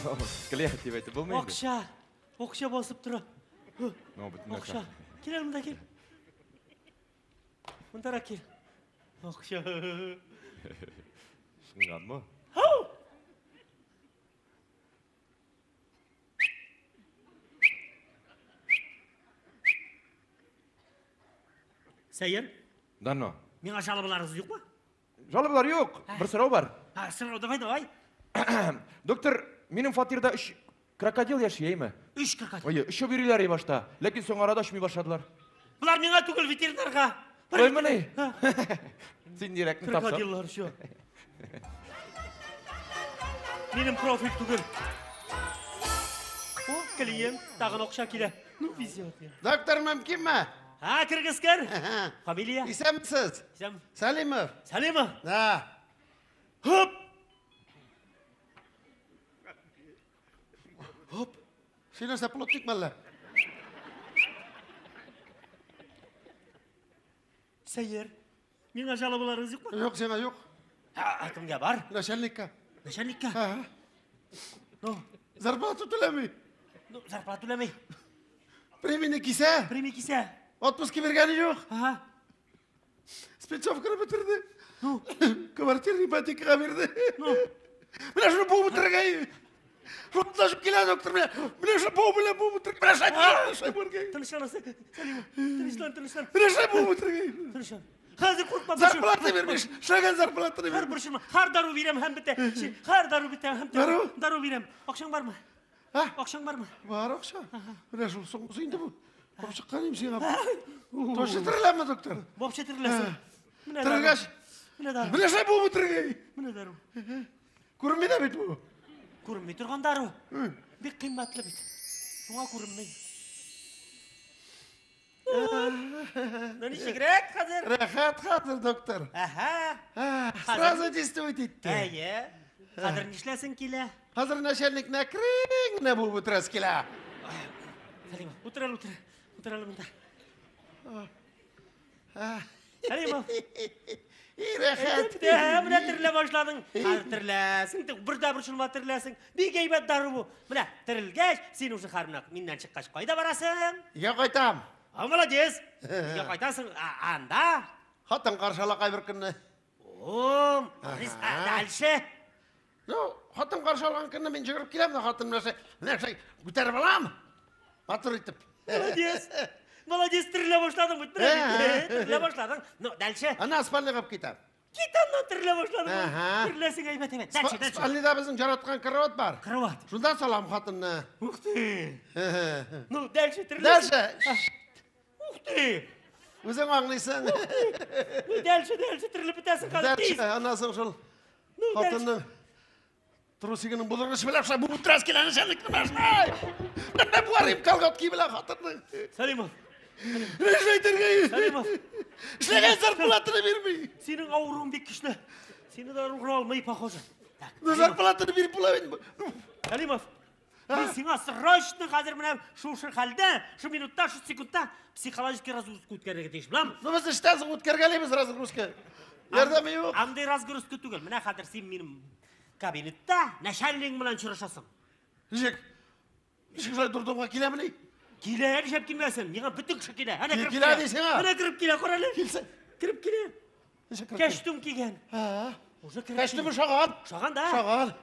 Клиент дип әйтеп булмый инде. Акча. Акча басып тора. Ну, бөтен Акча. Кил әле монда кил. Мондарак кил. Акча. Шынганмы? Һау! Сәер. Да но. Миңа жалобаларыгыз юкмы? Жалобалар юк. Бер сорау бар. А, сорау, давай, давай. Доктор, минем фатирда өч крокодил яши, әйме? Өч крокодил. Ой, өчәү йөриләр и башта. Ләкин соңгы арада очмый башладылар. Болар миңа түгел, ветеринарга. Шулаймыни? Син йөрәкне тапсаң. Крокодиллар еще. Минем профиль түгел. О, клиент, тагын акча килә. Ну, везет миңа. Доктор мөмкинме? А, кергез кер. Фамилия? Исәнмесез. Исән. Сәлимов. Сәлимов. Да. Хоп. Хоп. Син нәрсә плотник мәллә? Сәер. Миңа жалобаларыгыз юкмы? Юк, сиңа юк. Ә, кемгә бар? Начальникка. Начальникка? Ага. Ну, Зарплату түләми. ну, зарплату түләми. Премияне кисә. Премия кисә. Отпуски биргәне юк. Ага. Спецовканы бетерде. Ну, Квартира ипотекага бирде. ну. Менә шуны буып бетерергә. Шутлашып килә доктор менә. Менә шуны буып белән буып бетерергә. Менә шулай менә шулай буырга. Тынычлан, Сәлимов. Тынычлан, тынычлан. Менә шулай буып бетерергә. Тынычлан. Хәзер куркма. Зарплата бирмеш. Эшләгән зарплатаны Хәр бирмеш. борчылма. Хәр дару бирәм һәм бетә. Хәр дару бетә һәм бетә. Дару? Дару бирәм. Акчаң бармы? Һа? Акчаң бармы? Бар акча. Менә шул соңгысы инде бу. Алып чыккан идем сиңа. Точно тереләме, доктор? Вообще тереләсең. Менә дару. Терелгәч, Менә дару. менә шулай буып бетерергә. Менә дару. Күренми дә бит бу. Күренми торган дару. Бик кыйммәтле бит. Шуңа күренми. Ну ничегрәк хәзер? Рәхәт хәзер, доктор. Әһә. Сразу действовать итте. Әйе. Хәзер нишләсең килә? Хәзер начальникны әкрен генә буып бетерәсе килә. Сәлимов, утыр әле, утыр. Утыр әле монда. Сәлимов. И рәхәт. Ә, менә терелә башладың. Хәзер тереләсең, бер дә борчылма тереләсең. Бик әйбәт дару бу. Менә терелгәч, син уже хәзер менә миннән чыккач кайда барасың? Өйгә кайтам. А, молодец. Өйгә кайтасың, а, анда. Хатын каршы ала кайбер көнне. О, молодец. А, дальше. Ну, хатын каршы алган көнне мин йөгереп киләм дә хатын менә шулай, менә шулай күтәреп алам. Матур итеп. Молодец. Молодец, терелә башладың бит. Менә бит. Терелә башладың. Ну, дальше. Аннан спальныйга алып китәм. Кит аннан терелә башладың. Ага. Тереләсең әйбәт әйбәт. Дальше, дальше. Спальныйда безнең яраткан кровать бар. Кровать. Шунда салам хатынны. Ух ты. Ну, дальше тереләсең. Дальше. Ух ты. Үзең аңлыйсың. Ну, дальше, дальше терелеп бетәсең хәзер. Дальше, Тиз. аннан соң шул Ну, дальше. хатынның трусигының булдыргыч белән шулай буып бетерәсе килә, начальникны менә шулай. Менә буарыйм колготки белән хатынның. Сәлимов, Менә шулай итәргә. Сәлимов. Эшләгән зарплатаны бирми. Синең авыруың бик көчле. Сине дару гына алмый, похоже. Так, Ну, зарплатаны биреп була бит. Сәлимов, мин сиңа срочно хәзер менә шушы хәлдә, шу минутта, шу секундта психологический разгрузка үткәрергә тиеш, беләм? Ну, без эштән соң үткәргәлибез разгрузка. Ярдәме юк. Андый разгрузка түгел. Менә хәзер син минем кабинетта начальнигың белән очрашасың. Ничек? Ничек шулай дурдомга киләмени? Килә, нишләп килмәсен? Миңа бөтен кеше килә. Әнә кереп Килә ди сиңа? Әнә кереп килә, кара әле. Килсен. Кереп килә. Ничек кереп килә? Кәчтүм кигән. Һа. Уже кереп Кәчтүме килә. ошаган? Ошаган да. Ошаган.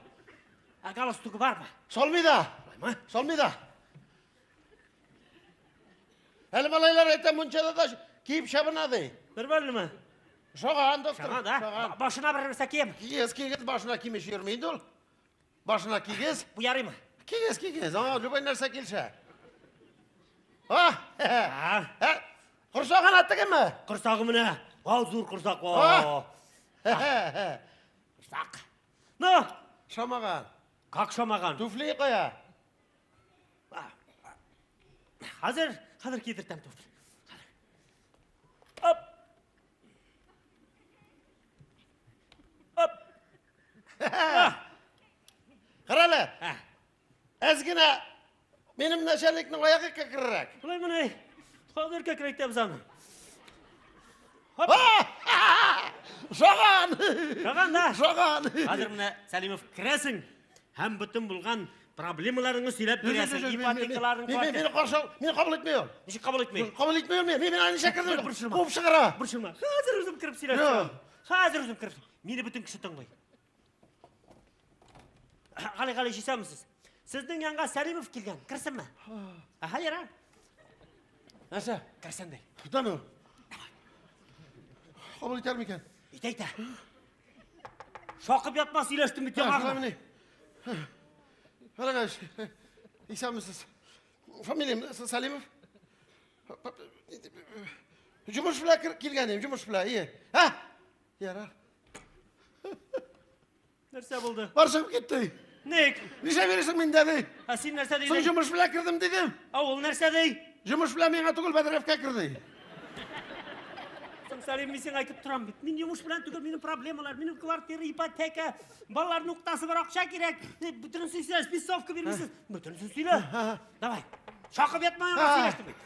Ә галстугы бармы? Салмый да. Бармы? Салмый да. Әле малайлар әйтә, мунчада да киеп чабына ди. Нормальныймы? Ошаган, доктор. Ошаган да. Ошаган. Башына бер нәрсә кием. Кигез, кигез, башына кимеш йөрми инде ул. Башына кигез. Бу ярыймы? Кигез, кигез. Аңа любой нәрсә килешә. А! А? Корсагын тегеме? Корсагы менә. Вау, зур корсак. А? Корсак. Ну, Шамаган. как шамаган? Туфли кая? Хәзер, хәзер кидертәм туфли. Оп. Оп. Кара әле. Ә, Әз генә минем начальникның аягы кәкрерәк. Болай менә. Хәзер кәкрәйтәбез аны. Шаган! Шаган да. Шаган! Хәзер менә Сәлимов керәсең һәм бөтен булган Проблемаларыңны сөйләп бирәсең, ипотекаларың, Мин мине каршы, мине кабул итми ул. Ничек кабул итми? Кабул итми ул мине. Мин аны ничә кердем? Борчылма. Куып чыгара. Борчылма. Хәзер үзем кереп сөйләп чыгам. Хәзер үзем кереп. Мине бөтен кеше тыңлый. Гали Гали исәнмесез. Сезнең янга Сәлимов килгән. Керсенме? Аһа, ярар. Нәрсә? Керсен ди. Да ну. Кабул итәр микән? Итә, итә. Шакып ятма, сөйләштем бит яңа. Карагаш, исәнмесез. Фамилиям Салимов. Жумыш белән килгән идем, жумыш белән, ие. Һа? Ярар. Нәрсә булды? Бар чыгып китте. Ник? Нишләп йөрисең миндә ди? Ә син нәрсә Соң дидең? жумыш белән кердем дидем. Ә ул нәрсә ди? Жумыш белән миңа түгел, Бәдерәфкә керде. Соң Сәлим, мин сиңа әйтеп торам бит. Мин йомыш белән түгел, минем проблемалар, минем квартира, ипотека, балаларның укытасы бар, акча кирәк. Бөтенесен сөйлә, спецовка бирмисез. Бөтенесен сөйлә. Давай. Шакып ятма, яңа сөйләштем бит.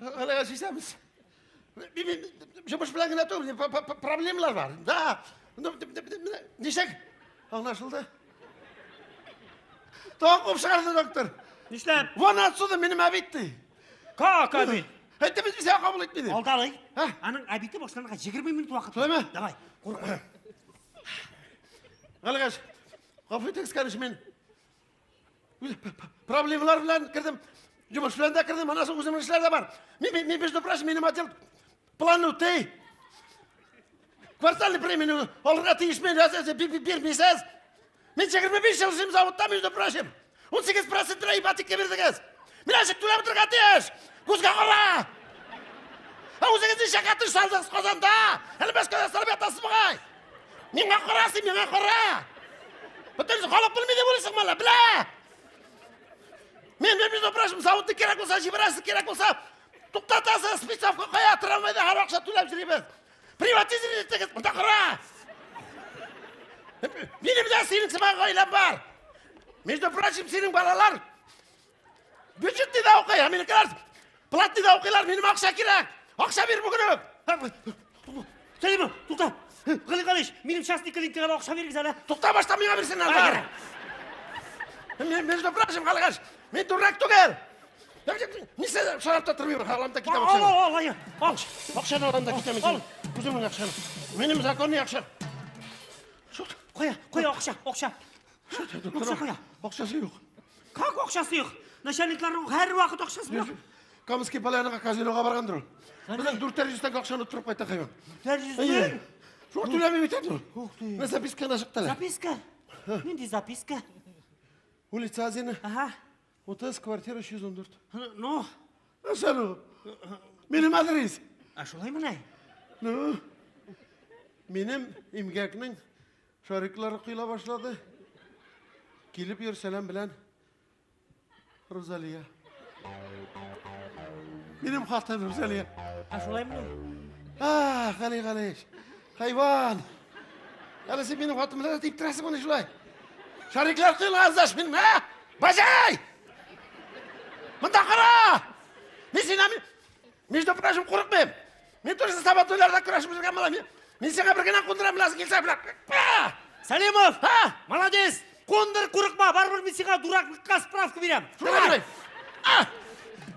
Әлегә исәнмесез. Мин жумыш белән генә түгел, проблемалар бар. Да. Ничек? Аңлашылды. Тагын куып чыгарды доктор. Нишләп? Вон отсюда минем обид ди. Как обид? Әйтте без сиңа кабул итми ди. Алдалый. Һа? Аның обиды башланырга 20 минут вакыт. Шулаймы? Давай. Курыкма. Галигаш, гафу итегез, конечно, мин үз проблемалар белән кердем. Йомыш белән дә кердем, аннан соң үземнең эшләр дә бар. Мин, мин, между прочим, минем отдел план үти. Квартальный премияне алырга тиеш мин, бирмисез. Мин 25 ел эшлим заводта, между прочим. 18 процентына ипотека бирдегез. Мин ничек түләп торырга тиеш? Күзгә кара! Ә үзегез ничә катыш салдыгыз Казанда? Әле Мәскәүдә салып ятасыз бугай. Миңа кара син, миңа кара. Бөтен халык белми дип уйлыйсыңмы әллә? Белә! Мин, между прочим, заводны кирәк булса җибәрәсез, кирәк булса туктатасыз, спецовка кая трамвайда һәр акча түләп йөрибез. Приватизировать иттегез, монда кара! Минем дә синең сыман гаиләм бар. Между прочим, синең балалар бюджетныйда укый, ә минекеләр платныйда укыйлар, минем акча кирәк. Акча бир бүген үк. Сәлимов, тукта. Гали Галич, минем частный клиникага акча бирегез әле. Тукта, башта миңа бирсеннәр бар. Мин, между прочим, Галигаш, мин дурак түгел. Нәрсә сорап та тормыйм, алам да китәм Ал, акчаны. ал, ал, ал. Акчаны алам да китәм. Ал. Үземнең акчаны. Минем законный акча. Кая, кая акча, акча. Акча кая? Акчасы юк. Как акчасы юк? Начальникларның һәрвакыт акчасы була. Камский Полянага казинога баргандыр ул. Безнең 400 тәңкә акчаны оттырып кайта хайван. 400 мең? Шуңа түләми бит инде ул. Ух ты. Менә записка гына чыкты әле. Записка? Нинди записка? Улица Азина, Ага. 30, квартира 314. Ну, Нәрсә ул? Минем адрес. ә шулаймыни? Ну, минем имгәкнең шариклары коела башлады. Килеп йөр, сәлам белән Рузалия. Минем хатын Рузалия. Ә шулаймыни? А, Гали Галиш. Хайван. Әле син минем хатын белән тип торасың моны шулай. Шариклар коелган заш минем, ә? Бажай! Монда кара! Мин синнән, между прочим, курыкмыйм. Мин тоже сабантуйларда көрәшеп йөргән малай. Мин сиңа бер генә кундырам, беләсең килсә, белә. Сәлимов! Һа? Молодец! Кундыр, курыкма, барыбер мин сиңа дураклыкка справка бирәм. Шулай, шулай. А!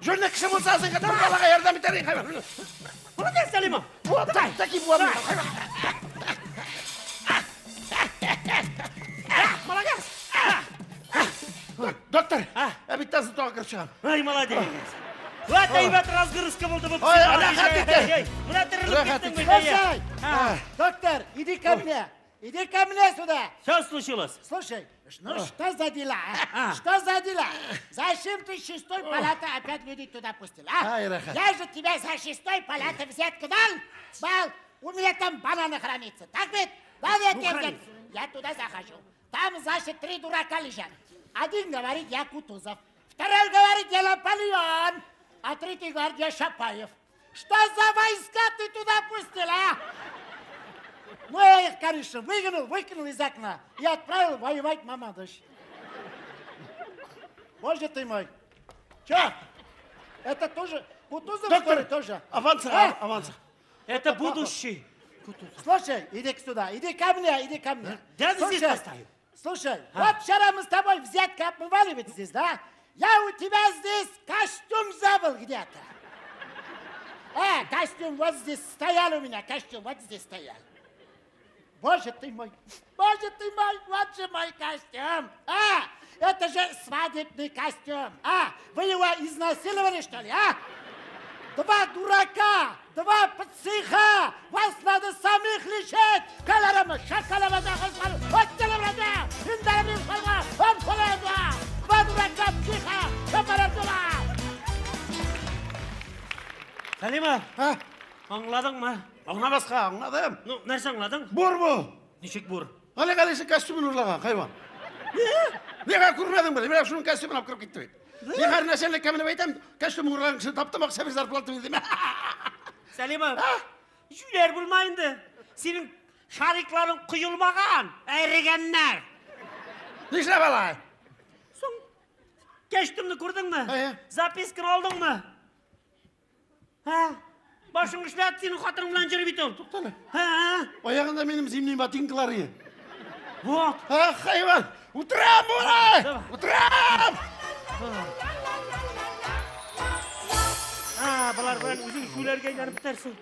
Жөнле кеше булса, син бер балага ярдәм итәр идең, хайван. Молодец, Сәлимов! Вот так, таки буам. Хайван. Молодец! Доктор, А? ә бит тагын тагы кереп чыгам. Ай, молодец! Вот әйбәт разгрузка булды бу. Ой, рәхәт итте. Менә терелеп Рәхәт киттең итте. бит, әйе. Слушай, А, доктор, иди ко мне. Иди ко мне сюда. Что случилось? Слушай, ну что за дела, а? А. Что за дела? Зачем ты с шестой палаты опять людей туда пустил, а? Ай, рәхәт. Я же тебя за шестой палаты взятку дал. Бал, у меня там бананы хранится. Так ведь? Дал я Ну, тебе хранится. взятку. Я туда захожу. Там, значит, три дурака лежат. Один говорит, я Кутузов. Второй говорит, я Наполеон. А третий говорит, я Шапаев. Что за войска ты туда пустил, а? Ну, я их, конечно, выгнал, выкинул из окна и отправил воевать Мамадыш. Боже ты мой. Че? Это тоже Кутузов, что ли, тоже? Аванс, А? аванс. Это будущий. Слушай, иди сюда, иди ко мне, иди ко мне. Я здесь Слушай, поставлю. Слушай, вот вчера мы с тобой взятка обмывали ведь здесь, да? Я у тебя здесь костюм забыл где-то. А, костюм вот здесь стоял у меня, костюм вот здесь стоял. Боже ты мой, боже ты мой, вот же мой костюм. А, это же свадебный костюм. А, вы его изнасиловали, что ли, а? Два дурака, два психа. Вас надо самих лечить. Два дурака, психа. Сәлимә, А? аңладыңмы? Аңламаска, аңладым. Ну, нәрсә аңладың? Бур бу. Ничек бур? Гали Галисе костюмын урлаган, хайван. Нигә күрмәдең бе? Менә шуның костюмын алып кереп китте бит. Мин һәр нәрсәне кемне әйтәм, костюм урлаган кешене таптым, акча бир зарплата бирдем. Сәлимә, җүләр булма инде. Синең шарикларың коелмаган, әрегәннәр. Нишләп алай? Соң костюмны күрдеңме? Әйе. Записканы алдыңмы? Һа? Башың эшләт, синең хатының белән йөри бит ул. Туктале. Һа? Аягында минем зимний ботинкалар ие. Вот. Ах, хайван! Утырам, болай! Давай. Утырам! А, болар белән үзең җүләргә әйләнеп бетәрсең.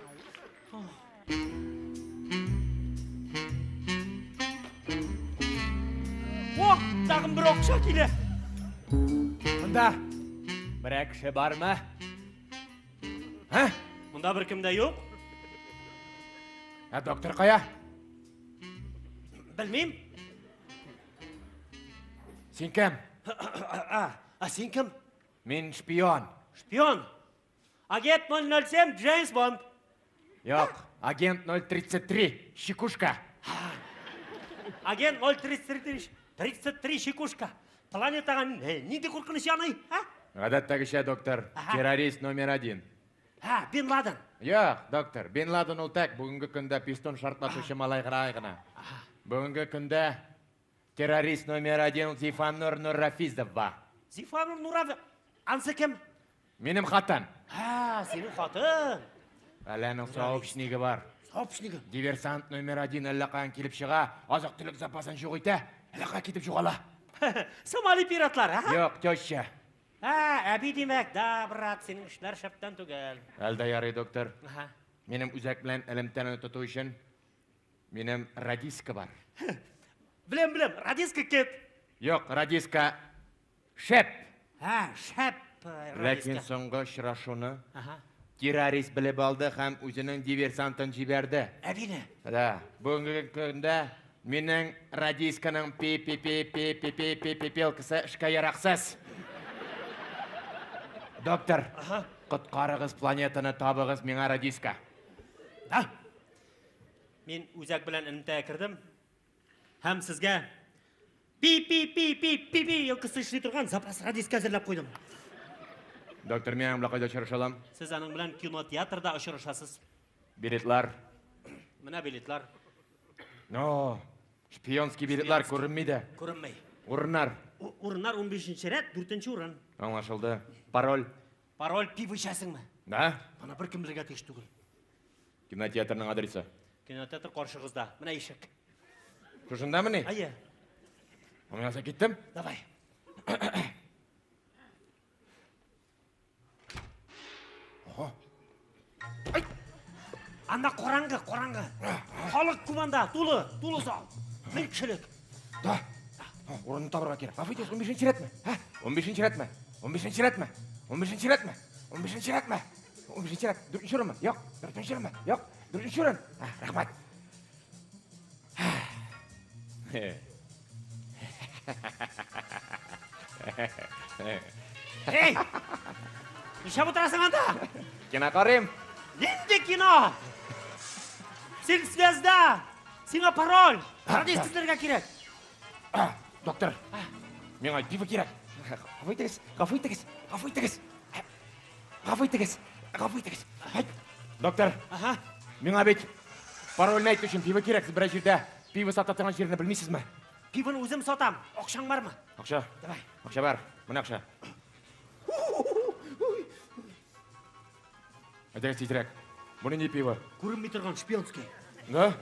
О, тагын бер акча килә. Монда берәр кеше бармы? Һа? Монда беркем дә юк. Ә доктор кая? Белмим. Син кем? А син кем? Мин шпион. Шпион. Агент 007 Джеймс Бонд. Юк, агент 033, щекушка. Агент 033 33 щекушка. Планетага нинди куркыныч яный? А? Гадәттәгечә, доктор, Ага. террорист номер один. Һа, Бин Ладен. Юк, доктор, Бин Ладен ул тәк бүгенге көндә пистон шартлатучы малай гына. Бүгенге көндә террорист номер один Зифанур Нуррафизова. Зифанур Нурав. Ансы кем? Минем хатын. Һа, синең хатын. Әле аның сообщнигы бар. Сообщнигы. Диверсант номер один әллә каян килеп чыга, азык-төлек запасын юк итә, әллә кая китеп югала. Сомали пиратлары, һа? Юк, теща. Һа, әби димәк, да, брат, синең эшләр шәптән түгел. Әлдә ярый, доктор. Аһа. Минем үзәк белән элемтәне тоту өчен минем радиска бар. Беләм, беләм, радиска кет. Юк, радиска шәп. Һа, шәп. Ләкин Радиска. соңгы очрашуны Аһа. террорист белеп алды һәм үзенең диверсантын җибәрде. Әбине. Да, бүгенге көндә минем радисканың пи пи пи пи пи пи пи пи пилкасы эшкә яраксыз. Доктор, коткарыгыз планетаны, табыгыз миңа радиска. Да. Мин үзәк белән элемтәгә кердем. Һәм сезгә пи пи пи пи пи пи елкысы эшли торган запас радиска әзерләп куйдым. Доктор, мин аның белән кайда очраша алам? Сез аның белән кинотеатрда очрашасыз. Билетлар. Менә билетлар. Но, шпионский билетлар күренми дә. Күренми. Урыннар. Урыннар 15 рәт, 4 урын. Аңлашылды. Пароль. Пароль пиво эчәсеңме? Да? Моны беркем белергә тиеш түгел. Кинотеатрның адресы. Кинотеатр каршыгызда. Менә ишек. Шушындамыни? Әйе. Мин киттем. Давай. Ай! Анда караңгы, караңгы. Халык күп анда, тулы, тулы зал. Мең кешелек. Да. Урынны табырга кирәк. Гафу итегез, 15 рәтме? Һә? 15 рәтме? 15 рәтме? 15 рәтме? 15 рәтме? 15 рәт. 4 урынмы? Юк. 4 урынмы? Юк. 4 урын. Рәхмәт. Эй! Нишләп утырасың анда? Кино карыйм. Нинди кино? Син связьда! Сиңа пароль! Радист эзләргә кирәк. Доктор, миңа пиво кирәк. Гафу итегез, гафу итегез, гафу итегез. Гафу итегез, гафу итегез. Ай, Доктор, Ага. миңа бит парольне әйтү өчен пиво кирәк. Сез берәр җирдә пиво сата торган җирне белмисезме? Пивоны үзем сатам. Акчаң бармы? Акча. Давай. Акча бар. Менә акча. Әйдәгез тизрәк. Бу нинди пиво? Күренми торган шпионский. Да?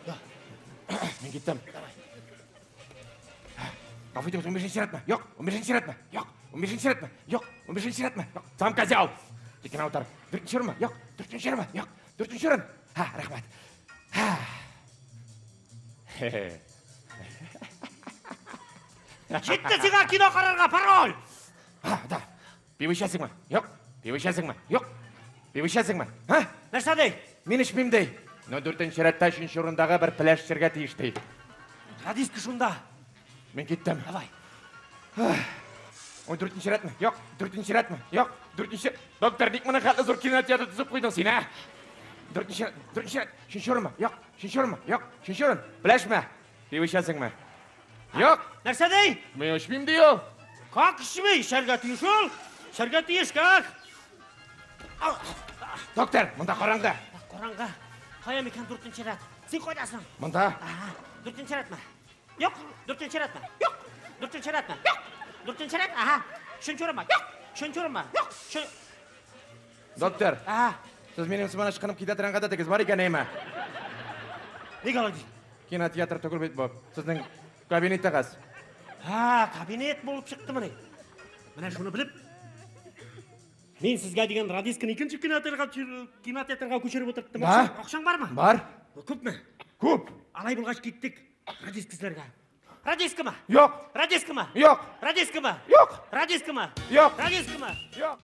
Мин киттем. Гафу итегез, унбишенче рәтме? Юк, унбишенче рәтме? Юк, унбишенче рәтме? Юк, унбишенче рәтме? Юк. Сам козел! Тик кенә утыр. Дүртенче урынмы? Юк, дүртенче урынмы? Юк, дүртенче урын. Һа, рәхмәт. Һа. Җитте сиңа кино карарга, пароль! Һа, да. Пиво эчәсеңме? Юк. Пиво эчәсеңме? Юк. Пиво эчәсеңме? Һа? Нәрсә ди? Мин эчмим ди. Но дүртенче рәттә өченче урындагы бер пеләш эчәргә тиеш ди. Радиска шунда. Мин киттем. Давай. Ой, дүртенче рәтме? Юк. Дүртенче рәтме? Юк. Дүртенче. Доктор, ник моның хәтле зур кинотеатр төзеп куйдың син, ә? Дүртенче рәт, дүртенче рәт. Өченче урынмы? Юк. Өченче урынмы? Юк. Өченче урын. Пеләшме? Пиво эчәсеңме? Юк. Нәрсә ди? Мин эчмим ди ул. Как эчми? Эчәргә тиеш ул. Эчәргә тиеш, как? Доктор, монда караңгы. Караңгы. Кая микән дүртенче рәт? Син кайдасың? Монда. Ага, дүртенче рәтме? Юк, дүртенче рәтме? Юк, дүртенче рәтме? Юк, дүртенче рәт, ага. Өченче урынмы? Юк, өченче урынмы? Юк, өчен... Доктор, Ага. сез минем сыман ычкынып китә торган гадәтегез бар икән, әйме? Нигә алай дисең? Кинотеатр түгел бит бу. Сезнең кабинетыгыз. Һа, кабинет булып чыктымыни? Менә шуны белеп, мин сезгә дигән радисканы икенче кинотеатрга кинотеатрга күчереп утырттым. Да? Акчаң бармы? Бар. Күпме? Күп. Алай булгач киттек. Радиска эзләргә. Радискамы? Юк. Радискамы? Юк. Радискамы? Юк. Радискамы? Юк. Радискамы? Юк.